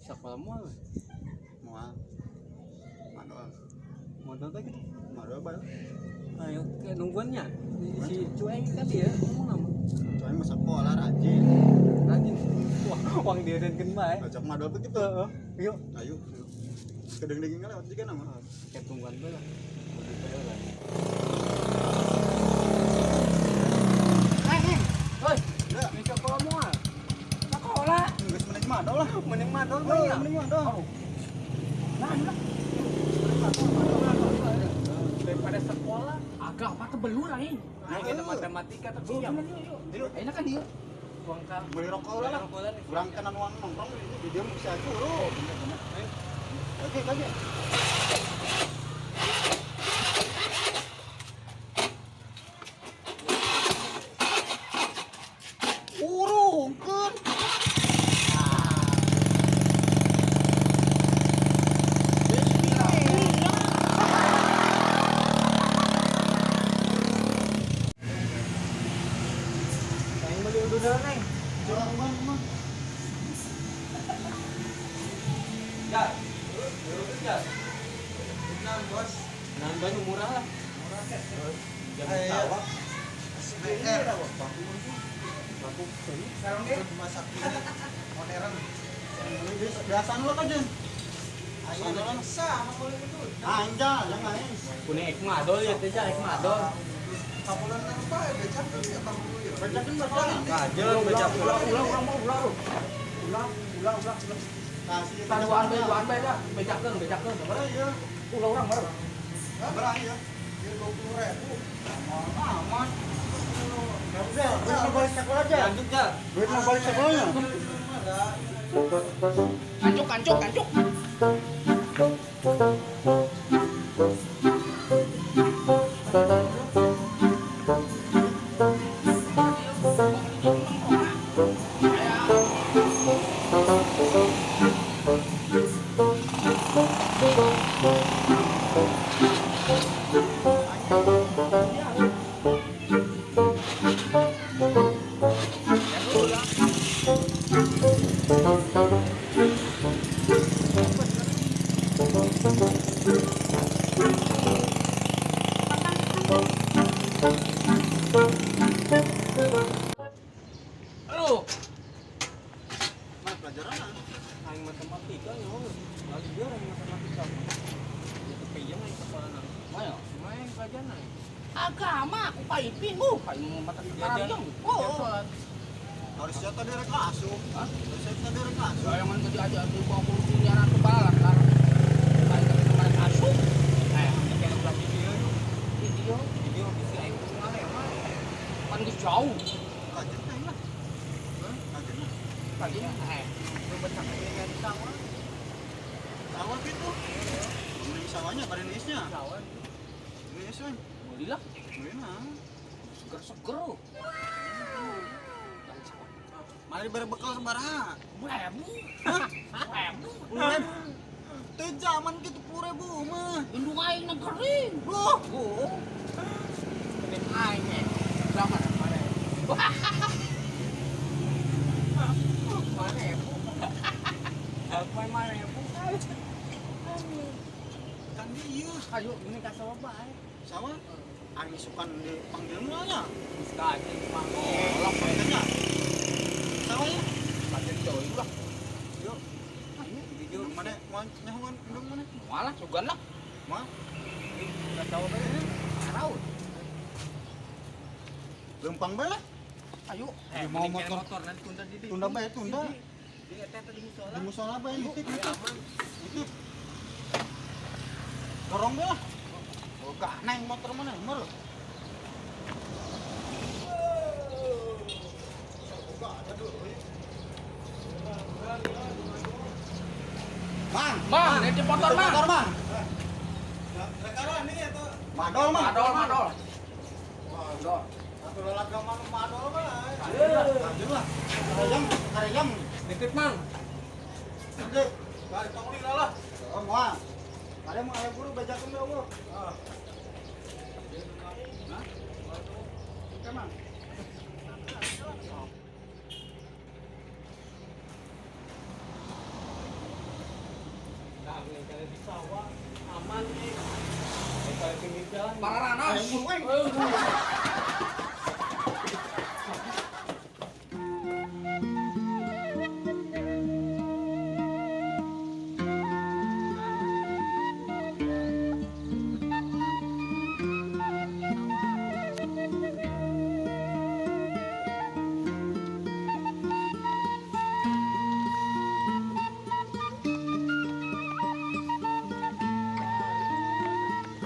Sekolah moal. Moal. Madol. Modal teh gitu. Madol bae. Ayo ke nungguannya. Si Cueng tadi ya ngomong nama. Cueng mah sekolah rajin. Rajin. Wah, uang dieureunkeun bae. Ajak madol begitu. Heeh. Yuk. Ayo. Kedeng-dengeng lewat juga nama. Kayak tungguan bae lah. Begitu ya lah. Eh, oi. Di sekolah moal. Sekolah. Geus mending madol lah. Mending madol bae ya. Mending madol. Nah, lah. Daripada sekolah agak apa tebelur aing. Nah, kita matematika tapi ya. Enak kan dia. Uang ka beli rokok lah. Urang kanan uang nongkrong di dia bisa aja. Oke, oke. Urungkeun. Aing beli udah neng. Jangan mah. Ya. Ya. Enam bos. Enam baju murah lah. Murah. Jam sawah. SBR. Baku. Sekarang dia masak ini modern. Biasaan lo kan, Jen? Ayo sama boleh itu. Anjal, jangan aing. Punya ek madol ya teh, ek madol. Kapulan apa ya becak tuh ya kamu ya. Becak kan becak. Kajen becak. Ulah ulah ulah ulah ulah ulah ulah. Taduan bae duaan bae dah, bejakeun bejakeun. Berapa ya? Ulah urang baru. Berapa ya? 20.000. Aman. Ya udah, duit mau balik sekolah aja. Lanjut ya. Duit mau balik sekolahnya. Kancuk kancuk kancuk. Aduh. Mana pelajaran? Aing matematika nyaho. Lagi dia aing matematika. Itu peyem aing sekolah nang. Maya, main pelajaran aing. Agama aku paipin bu, paling matematika. Oh. Harusnya tadi rek asup. Hah? Harusnya tadi rek asup. Jangan tadi aja tuh kok kursinya kepala lah. Aing kemarin asup. Eh, kayak ulah video. Video, video bisi aing ngalewat. Kan geus jauh. Kajen aing lah. Hah? Kajen lah. Kajen eh, lu becak dengan sawah. Sawah gitu. Mending sawahnya pada niisnya. Sawah. Niis we. Belilah. Beli mah. Seger-seger. Mari berbekal sabaraha? 10.000. Hah? 10.000. 10.000. Teu zaman kitu 10.000 mah. Indung aing na kering. Loh, oh. Ini aing eh. Berapa? Mana? Mana ya, Bu? Apa mana ya, Bu? Kan ieu. Ayo, ini ka sawah bae. Sawah? Aing isukan dipanggil mulanya. Geus kajen dipanggil. Oh, makanya. Sawah ya? Kajen jauh lah. Yuk. Ayo, video mana? Moal nyahoan indung mana? Moal lah, sugan lah. Moal. Ka sawah bae. Araut. Lempang bae lah. Ayo, mau motor, motor nanti tunda di tunda bae, tunda. Di eta tadi musola. Di musola bae nitip, nitip. Nitip. Dorong bae lah. Oh, gak neng motor mana, mer. Mang, mang, nitip motor, mang. Motor, mang. Madol, mang. Madol, madol. Madol. Satu lalaga madol mah. Lanjut lah. Karejam, karejam. Nitip, mang. Nitip. Balik tong lila lah. Oh, moal. Ada mau aya guru bajakeun we eueuh. Heeh. Hah? Oke, Mang. Kalau di sawah aman nih. Daripada pinggir jalan. Pararanas.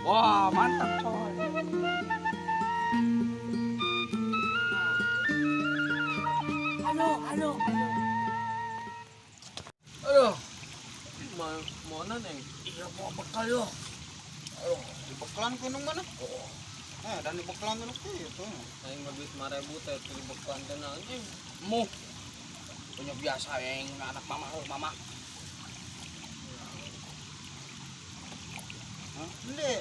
Wah, mantap coy. Halo, halo, halo. Aduh. Mau neng? Iya, mau bekal yo. Aduh, di bekalan gunung mana? Oh. Dan di bekalan gunung itu. Aing mah duit 5.000 teh di bekalan teh naon anjing. Mu. Punya biasa yang anak mama, mama. Hindi.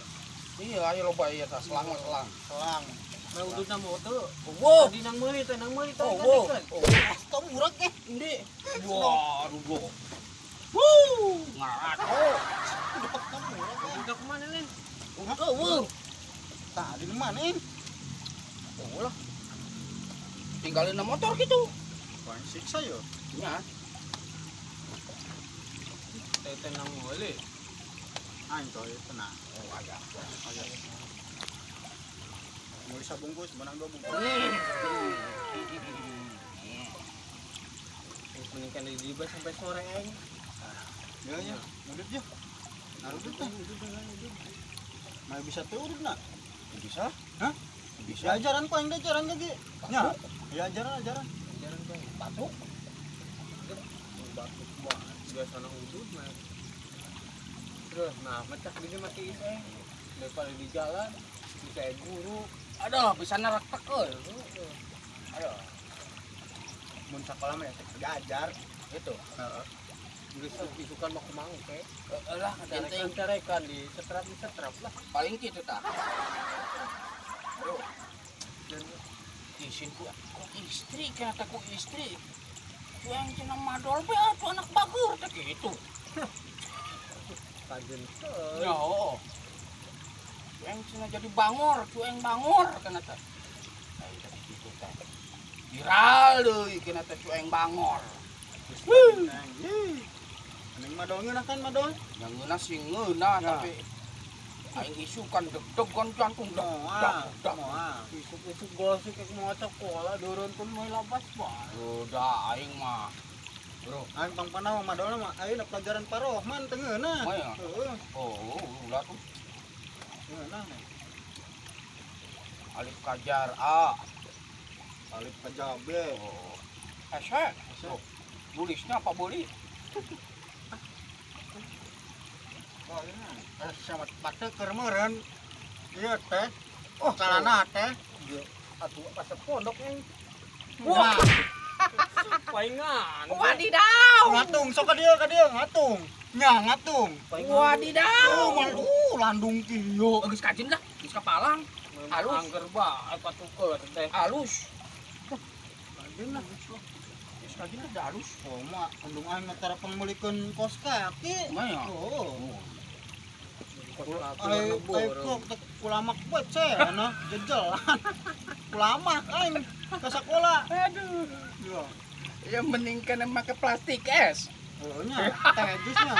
Iya, ayo loba ieu tah selang selang. Selang. Mau udutna mau teu. Wow. Di nang meuli teh, nang meuli teh. Oh, wow. Tong murag eh. Hindi. Wah, rugo. Wuh, ngarat. Oh. Tong murag. Udah kemana, Lin? Udah, wuh. Tah, di mana, Ing? Oh lah. Tinggalin motor gitu. Wah, siksa yo. Nya. Teh teh nang meuli. Aing toy tenang. Oh, ada. Ada. Mau bisa bungkus, menang 2 bungkus. Mending kan di sampai sore aing. Ya ya, udut ya. Nah, udut teh. Mau bisa teh udut nak? Bisa. Hah? Bisa. Ya ajaran ku aing ajaran lagi. Nya. Ya ajaran ajaran. Ajaran ku aing. Batuk. Batuk banget biasana udut mah. Terus, nah mecah gini mati iseng daripada di jalan bisa guru. Aduh, bisa nerak tekel. Aduh. Mun sakola mah ya diajar gitu. Heeh. Geus isukan mah kumaha teh. Heeh lah, carekan di setrap lah. Paling kitu tah. Aduh. Dan isin ku istri kata ku istri. Ku yang cenah madol be atuh anak bagur teh kitu. Kajen. Ya, oh. Cueng cenah jadi bangor, cueng bangor kana teh. Ai teh kitu teh. Viral deui kana teh cueng bangor. Ih. Mending madol ngeunah kan madol? Yang ngeunah sih ngeunah tapi aing isukan deg-degan jantung deg deg. Isuk-isuk gosok ke mau sekolah dorong pun mau labas bae. Udah aing mah. Bro, aing pangpanaw madol mah ayeuna pelajaran parohman teu ngeunah. Heeh. Oh, ulah tuh. Ngeunah. Alif kajar A. Alif kajar B. Oh. Hese. Oh. Nulisnya apa boleh? Oh, ini. Sama pate keur meureun. Ieu teh. Oh, calana teh. Ieu atuh pas pondok aing. Wah. Paingan. Wadidaw. Ngatung sok ka dieu ngatung. Nya ngatung. Wadidaw. Oh, landung kieu. Geus kajin lah, geus kapalang. Halus. Angger bae patukeun teh. Halus. Kajin lah. Geus kajin lah halus. Oh, mah andung aing mah tara pangmeulikeun kos kaki. Mah ya. Oh. Ai ai kulamak buat saya nah jejelan. Kulamak aing ke sekolah. Aduh. Iya. Ya mending kana make plastik es. Oh nya, teh jusnya.